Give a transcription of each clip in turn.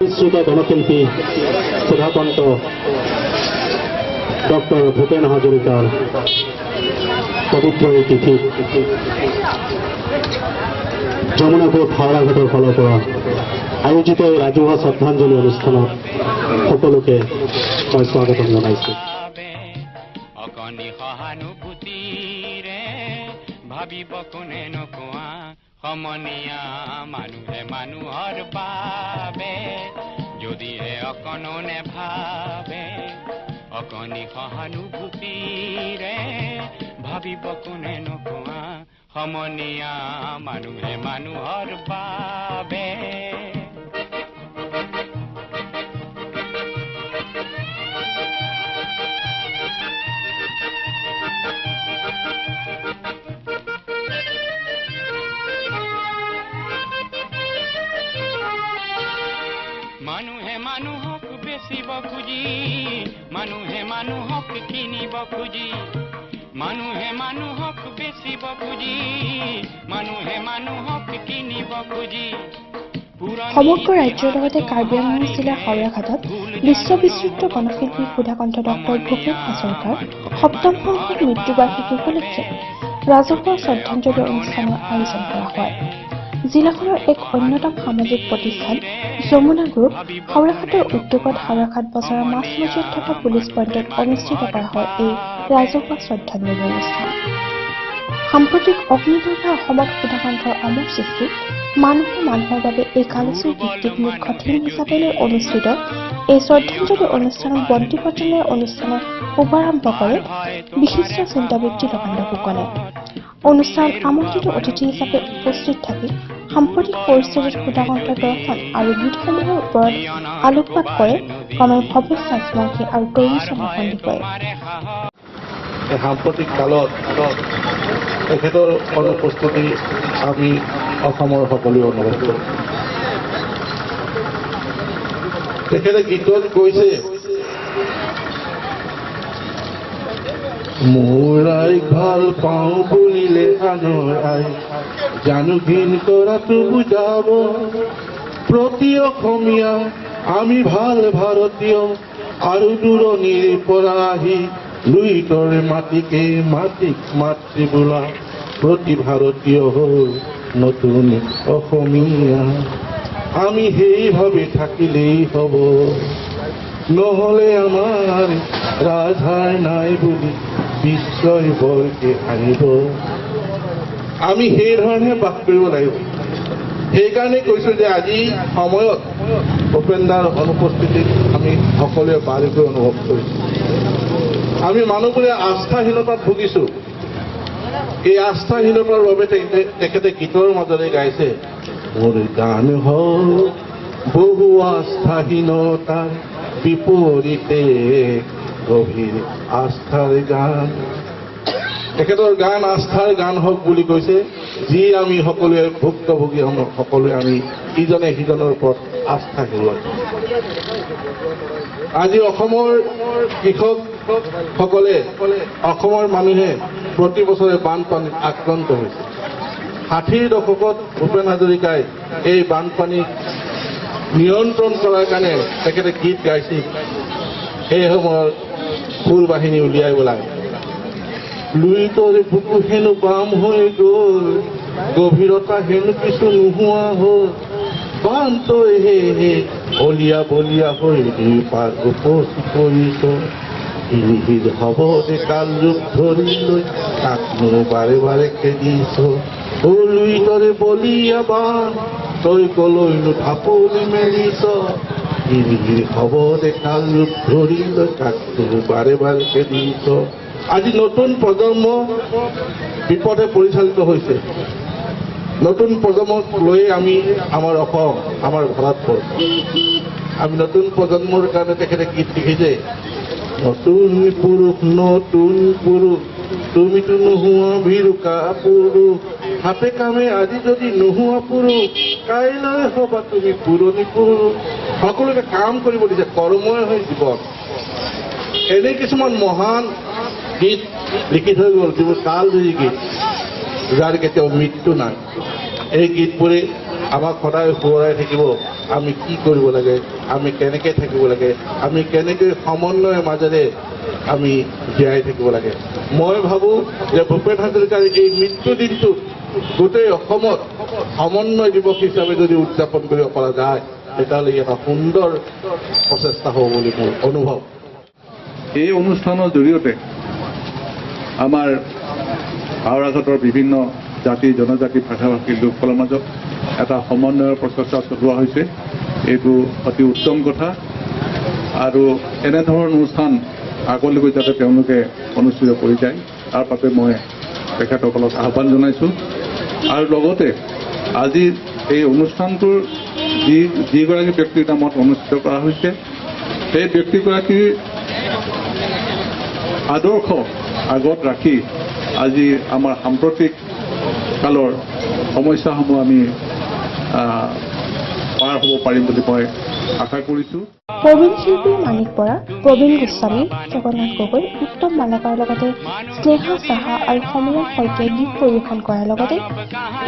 বিশ্ৰুত গণশিল্পী সুধাকণ্ঠ ডক্টৰ ভূপেন হাজৰিকাৰ পবিত্ৰ এই তিথিত যমুনা গ্ৰুপ হাওৰাঘাটৰ ফালৰ পৰা আয়োজিত এই ৰাজহুৱা শ্ৰদ্ধাঞ্জলি অনুষ্ঠানত সকলোকে মই স্বাগতম জনাইছো। অকণি সহানুভূতিৰে ভাবিব কোনে নোকোৱা, সমনীয়া মানুহে মানুহৰ বাবে যদিহে অকণো নেভাবে। অকণি সহানুভূতিৰে ভাবিব কোনে নোকোৱা, সমনীয়া মানুহে মানুহৰ বাবে। মানুহে মানুহক বেচিব খুজি, মানুহে মানুহক কিনিব খুজি, মানুহে মানুহক বেচিব খুজি, মানুহে মানুহক কিনিব খুজি। সমগ্ৰ ৰাজ্যৰ লগতে কাৰ্বি আংলং জিলাৰ হাওৰাঘাটত বিশ্ববিশ্ৰুত গণশিল্পী সুধাকণ্ঠ ডক্টৰ ভূপেন হাজৰিকাৰ সপ্তম সংখ্যক মৃত্যুবাৰ্ষিকী উপলক্ষে ৰাজহুৱা শ্ৰদ্ধাঞ্জলি অনুষ্ঠানৰ আয়োজন কৰা হয়। জিলাখনৰ এক অন্যতম সামাজিক প্ৰতিষ্ঠান যমুনা গ্ৰুপ হাওৰাঘাটৰ উদ্যোগত হাওৰাঘাট বজাৰৰ মাজমজিয়াত থকা পুলিচ পইণ্টত অনুষ্ঠিত কৰা হয় এই ৰাজহুৱা শ্ৰদ্ধাঞ্জলি অনুষ্ঠান। সাম্প্ৰতিক অগ্নিগৰ্ভা অসমত সুধাকণ্ঠৰ অমৰ সৃষ্টি মানুহে মানুহৰ বাবে এই কালজয়ী গীতটিক মুখ্য থিম হিচাপে লৈ অনুষ্ঠিত এই শ্ৰদ্ধাঞ্জলি অনুষ্ঠানত বন্তি প্ৰজ্বলনৰ অনুষ্ঠানৰ শুভাৰম্ভ কৰে বিশিষ্ট চিন্তাবিদ নীলকান্ত ফুকনে। অনুষ্ঠানত আমন্ত্ৰিত অতিথি হিচাপে উপস্থিত থাকি সাম্প্ৰতিক পৰিস্থিতিত সুধাকণ্ঠৰ দৰ্শন আৰু গীতসমূহৰ ওপৰত আলোকপাত কৰে ক্ৰমে ভৱেশ ৰাজবংশী আৰু তৰুণ চন্দ্ৰ সন্দিকৈ। এই সাম্প্ৰতিক কালত তেখেতৰ অনুপস্থিতি আমি অসমৰ সকলোৱে অনুভৱ কৰোঁ। তেখেতে গীতত কৈছে, মোৰ আইক ভাল পাওঁ বুলিলে আনৰ আইক জানো ঘিণ কৰাটো বুজাব, প্ৰতি অসমীয়া আমি ভাল ভাৰতীয় আৰু দূৰণিৰ পৰা আহি লুইতৰ মাটিকে মাটিক মাতৃ বোলা প্ৰতি ভাৰতীয় হ'ল নতুন অসমীয়া। আমি সেইভাবে থাকিলেই হ'ব, নহ'লে আমাৰ ৰাজহাড় নাই বুলি বিশ্বই বৰকে হাঁহিব। আমি সেইধৰণে বাস কৰিব লাগিব। সেইকাৰণে কৈছোঁ যে আজি সময়ত ভূপেন দাৰ অনুপস্থিতিত আমি সকলোৱে বাৰুকৈ অনুভৱ কৰিছোঁ। আমি মানুহবোৰে আস্থাহীনতাত ভুগিছোঁ। এই আস্থাহীনতাৰ বাবে তেখেতে গীতৰ মাজেৰে গাইছে, মোৰ গান হওক বহু আস্থাহীনতাৰ বিপৰীতে গভীৰ আস্থাৰ গান। তেখেতৰ গান আস্থাৰ গান হওক বুলি কৈছে, যি আমি সকলোৱে ভুক্তভোগী, সকলোৱে আমি ইজনে সিজনৰ ওপৰত আস্থা হেৰুৱাইছোঁ। আজি অসমৰ কৃষকসকলে, অসমৰ মানুহে প্ৰতি বছৰে বানপানীত আক্ৰান্ত হৈছে। 60ৰ দশকত ভূপেন হাজৰিকাই এই বানপানী নিয়ন্ত্ৰণ কৰাৰ কাৰণে তেখেতে গীত গাইছিল। সেই সময়ত সুৰ বাহিনী উলিয়াই পেলাই লুইতৰ বুকু হেনো বাম হৈ গ'ল, গভীৰতা হেনো কিছু নোহোৱা হ'ল, বান তই হে হে অলিয়া বলিয়া হৈ দুই পাৰ উপচি পৰিছ, হিৰ হ'ব দে কাল ৰূপ ধৰি লৈ কাকনো বাৰে বাৰে খেদিছ, অ লুইতৰে বলিয়া বান তই কলৈনো ঢাপলি মেলিছ, হিৰ হ'ব দে কাল ৰূপ ধৰি লৈ কাকনো বাৰে বাৰে খেদিছ। আজি নতুন প্ৰজন্ম বিপদে পৰিচালিত হৈছে। নতুন প্ৰজন্মক লৈয়ে আমি আমাৰ অসম, আমাৰ ভাৰতবৰ্ষ। আমি নতুন প্ৰজন্মৰ কাৰণে তেখেতে গীত লিখিছে, নতুন পুৰুষ নতুন পুৰুষ তুমিতো নোহোৱা ভীৰুকা পুৰুষ, হাতে কামে আজি যদি নোহোৱা পুৰুষ কাইলৈ হবা তুমি পুৰণি পুৰুষ। সকলোকে কাম কৰিব দিছে, কৰ্মই হয় জীৱন। এনে কিছুমান মহান গীত লিখি থৈ গ'ল, যিবোৰ কালজয়ী গীত, যাৰ কেতিয়াও মৃত্যু নাই। এই গীতবোৰে আমাক সদায় সোঁৱৰাই থাকিব আমি কি কৰিব লাগে, আমি কেনেকৈ থাকিব লাগে, আমি কেনেকৈ সমন্বয়ৰ মাজেৰে আমি জীয়াই থাকিব লাগে। মই ভাবোঁ যে ভূপেন হাজৰিকাৰ এই মৃত্যু দিনটোত গোটেই অসমত সমন্বয় দিৱস হিচাপে যদি উদযাপন কৰিব পৰা যায়, তেতিয়াহ'লে এটা সুন্দৰ প্ৰচেষ্টা হ'ব বুলি মোৰ অনুভৱ। এই অনুষ্ঠানৰ জৰিয়তে আমাৰ হাওৰাঘাটৰ বিভিন্ন জাতি জনজাতি ভাষা ভাষীৰ লোকসকলৰ মাজত এটা সমন্বয়ৰ প্ৰচেষ্টা চলোৱা হৈছে। এইটো অতি উত্তম কথা আৰু এনেধৰণৰ অনুষ্ঠান আগলৈকে যাতে তেওঁলোকে অনুষ্ঠিত কৰি যায় তাৰ বাবে মই তেখেতসকলক আহ্বান জনাইছোঁ। আৰু লগতে আজি এই অনুষ্ঠানটোৰ যিগৰাকী ব্যক্তিৰ নামত অনুষ্ঠিত কৰা হৈছে, সেই ব্যক্তিগৰাকীৰ আদৰ্শ আগত ৰাখি আজি আমাৰ সাম্প্ৰতিক কালৰ সমস্যাসমূহ আমি পাৰ হ'ব পাৰিম বুলি মই আশা কৰিছোঁ। প্ৰবীণ শিল্পী মানিক বৰা, প্ৰবীণ গোস্বামী, জগন্নাথ গগৈ, উত্তম মালাকাৰৰ লগতে স্নেহা সাহা আৰু সমীৰণ শইকীয়াই গীত পৰিৱেশন কৰাৰ লগতে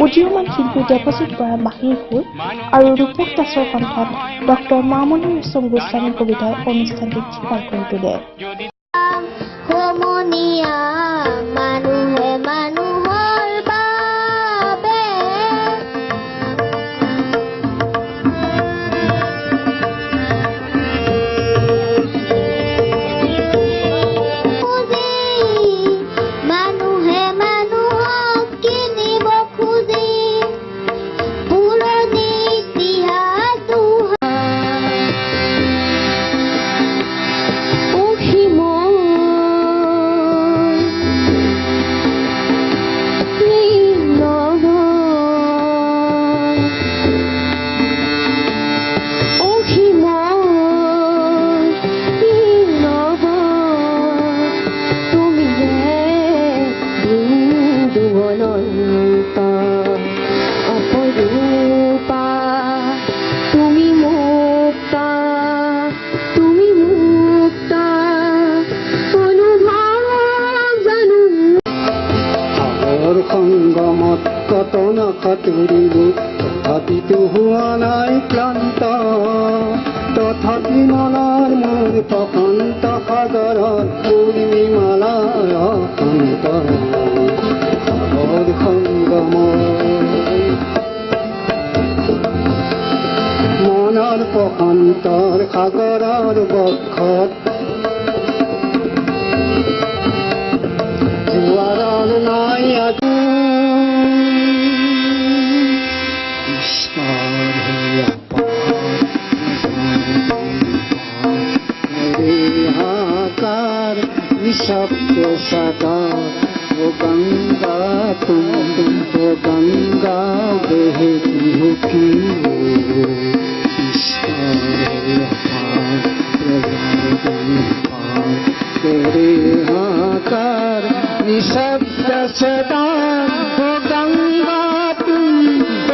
উদীয়মান শিল্পী দেৱজিৎ বৰা মাহীৰ সুৰ আৰু ৰূপক দাসৰ কণ্ঠত ডক্টৰ মামণি ৰয়ছম গোস্বামীৰ কবিতাই অনুষ্ঠানটো জীপাল কৰি তোলে। সংগমত কত নাকাতুৰিলো তথাপিতো হোৱা নাই ক্লান্ত, তথাপি মনৰ মোৰ প্ৰশান্ত সাগৰত পূৰ্ণিমালাৰ অশান্ত সাগৰ সংগমত মনৰ প্ৰশান্তৰ সাগৰৰ বক্ষত জোৱাৰৰ নাই আজি। निशब्द सदा ओ गंगा तुम ओ गंगा बहती हो क्यों, तेरे हाकार निशब्द सदा ओ गंगा तुम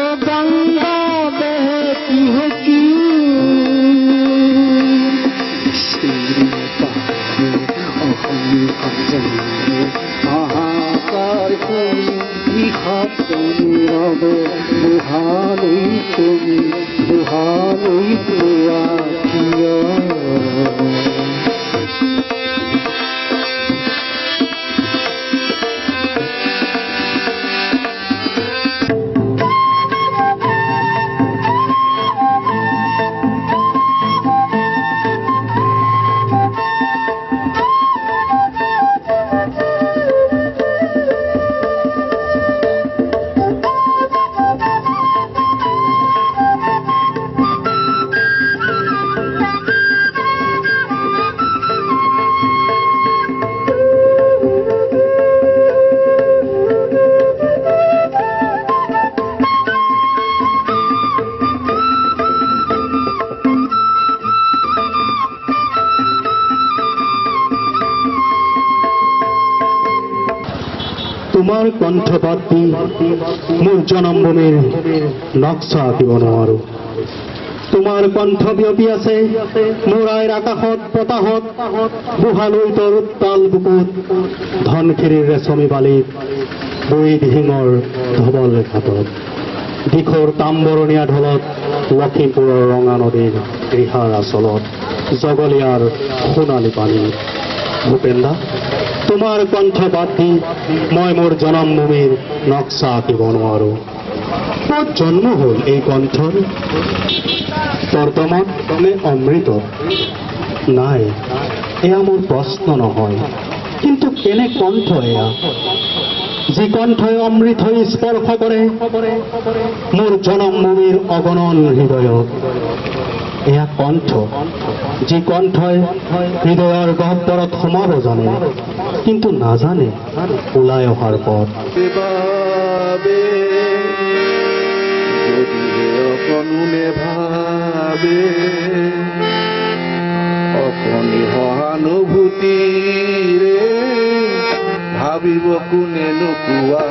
ओ गंगा बहती हो क्यों, হাহাকার তুমি নিশব্দ নীরব দোহালৈ তুমি দোহালৈ যোৱা কিয়। তোমাৰ কণ্ঠ বাদ দি মোৰ জনমভূমিৰ নক্সা আঁকিব নোৱাৰো। তোমাৰ কণ্ঠ বিয়পি আছে মোৰ আইৰ আকাশত, বতাহত, বুঢ়ালুইতৰ উত্তাল বুকুত, ধনশিৰিৰ ৰেচমী বালিত, বুঢ়ী দিহিঙৰ ধবল ঘাটত। দিখৌৰ তামবৰণীয়া ঢলত, লখিমপুৰৰ ৰঙা নদীৰ ৰিহাৰ আচলত, জগলীয়াৰ সোণালী পানী। ভূপেন দা, তোমাৰ কণ্ঠ বাদ দি মই মোৰ জনমভূমিৰ নক্সা আঁকিব নোৱাৰো। ক'ত জন্ম হ'ল এই কণ্ঠৰ? কৰ্দমত নে অমৃতত? নাই, এয়া মোৰ প্ৰশ্ন নহয়। কিন্তু কেনে কণ্ঠ এয়া, যি কণ্ঠই অমৃত হৈ স্পৰ্শ কৰে মোৰ জনমভূমিৰ অগণন হৃদয়ক। এয়া কণ্ঠ, যি কণ্ঠই হৃদয়ৰ গহ্বৰত সোমাব জানে, কিন্তু নাজানে ওলাই অহাৰ পথ। বাবে যদিহে অকণো নেভাবে, অকণি সহানুভূতিৰে ভাবিব কোনে নোকোৱা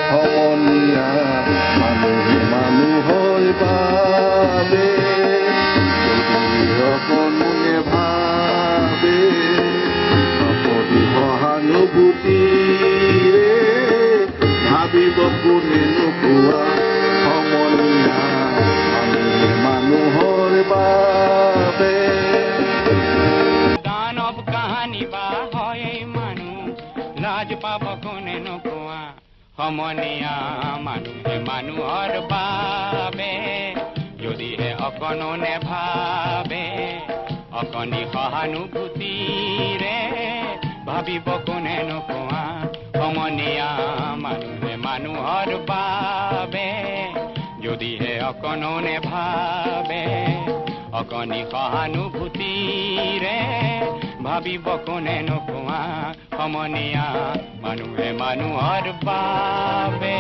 সমনীয়া, মানুহে মানুহৰ বাবে যদিহে অকণো নেভাবে, অকণি সহানুভূতিৰে ভাবিব কোনে নোকোৱা সমনীয়া, মানুহে মানুহৰ বাবে। দানৱ কাহানি বা হয় মানুহ, লাজ পাব কোনে নোকোৱা সমনীয়া, মানুহে মানুহৰ বাবে যদিহে অকণো নেভাবে, অকণি সহানুভূতিৰে ভাবিব কোনে নোকোৱা সমনীয়া, মানুহে মানুহৰ বাবে যদিহে অকণো নেভাবে, অকণি সহানুভূতিৰে ভাবিব কোনে নোকোৱা সমনীয়া, মানুহে মানুহৰ বাবে।